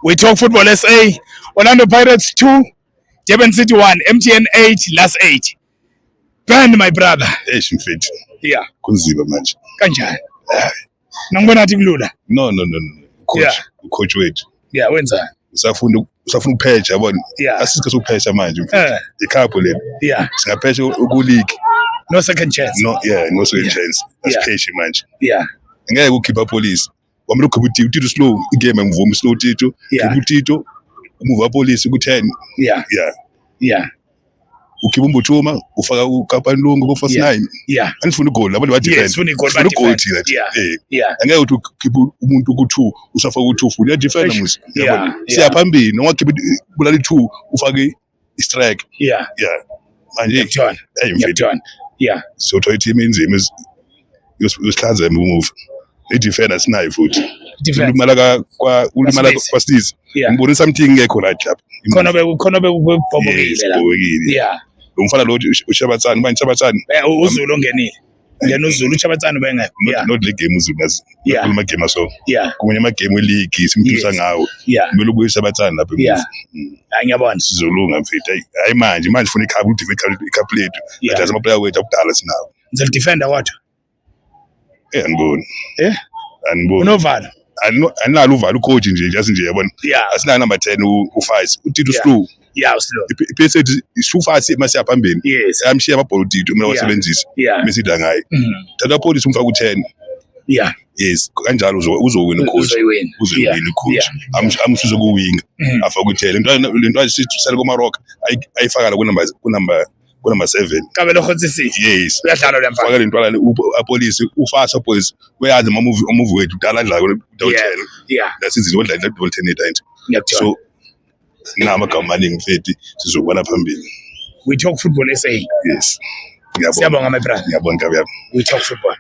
We Talk Football SA. Orlando Pirates 2, Durban City 1, MTN 8, last 8. Ben, my brother. Eish mfethu. Yeah. Kunzima manje. Kanjani? Nangibona ngathi kulula. No, no, no, no. Coach, coach wethu. Yeah, wenzani? Usafuna ukuphesha, yabona. Asikho sokuphesha manje, mfethu. Ikhaphu leli. Singaphesha ku league. No second chance. No, yeah, no second chance. Asipheshe manje. Ngeke ukhipha police. Kwamele ukhiphe uTito, uTito slow, igame angivumi slow Tito. Khipha uTito, umuva police ku 10. Ukhipha uMbuthuma, ufaka uKapani Lungu ku first 9. Anifuna igoli, abantu ba defend. Yes, funa igoli, Sifuna igoli ba-defend. thina. Yeah. Angeke uthi ukhiphe umuntu ku 2, usafaka ku 2 futhi uyadefenda Eish. musi. Yabona? Siya phambili, noma ukhiphe bulala i2, ufake i-strike. Yeah. Manje Ngiyakuthola. hey mfethu. Ngiyakuthola. Sothola i-team enzima yosihlanza emuva. I-defender sinayo futhi. Defense. Ulimala ka kwa ulimala Kwa-Smith. kwa Smith. Ngibona something ngekho right lapha. Khona bekubhobokile Yes, la. bhobokile. Lo mfana lo uShabatsane, manje Shabatsane. UZulu ongenile. Ngena uZulu, uShabatsane ubengekho. Not le game uZulu nazi. Khuluma game aso. Kumanye ama game we league simtusa ngawo. Kumele ubuye uShabatsane lapha emuva. Hayi, ngiyabona. Sizolunga mfethu. Hayi, hayi manje funa icup, udefend icup lethu. Adlala ama player wethu akudala sinawo. Nizol defender kodwa. Aniboni. Aniboni. Unovalo. Analo uvalo ucoach nje, just nje yabona. Asinayo number 10 uFazi. uTito slow. Yeah, slow. I-pace yethu isufasi masiya phambili. Ayamshiya amabhola uTito kumele wasebenzise. Bese idla ngaye. Thatha police umfaka u10. Yes, kanjalo uzowina ucoach. Uzoyiwina. Uzoyiwina ucoach. Amsuze kuwinga. Afake u10. Lento sisale koMaroc ayifaka la ku number 7. Kabelo Khotsisi. Yes. Uyadlala lo mfana. Faka le ntwana le apolice, ufasa apolice. Uyazi ama movie, movie wethu dala adlala ku double 10. That's izinto odlala double 10 eight nine. Ngiyakuthola. So namagama amaningi mfethu, sizobona phambili. We Talk Football SA. Yes. Ngiyabonga. Siyabonga, my brother. Ngiyabonga, ngiyabonga. We Talk Football.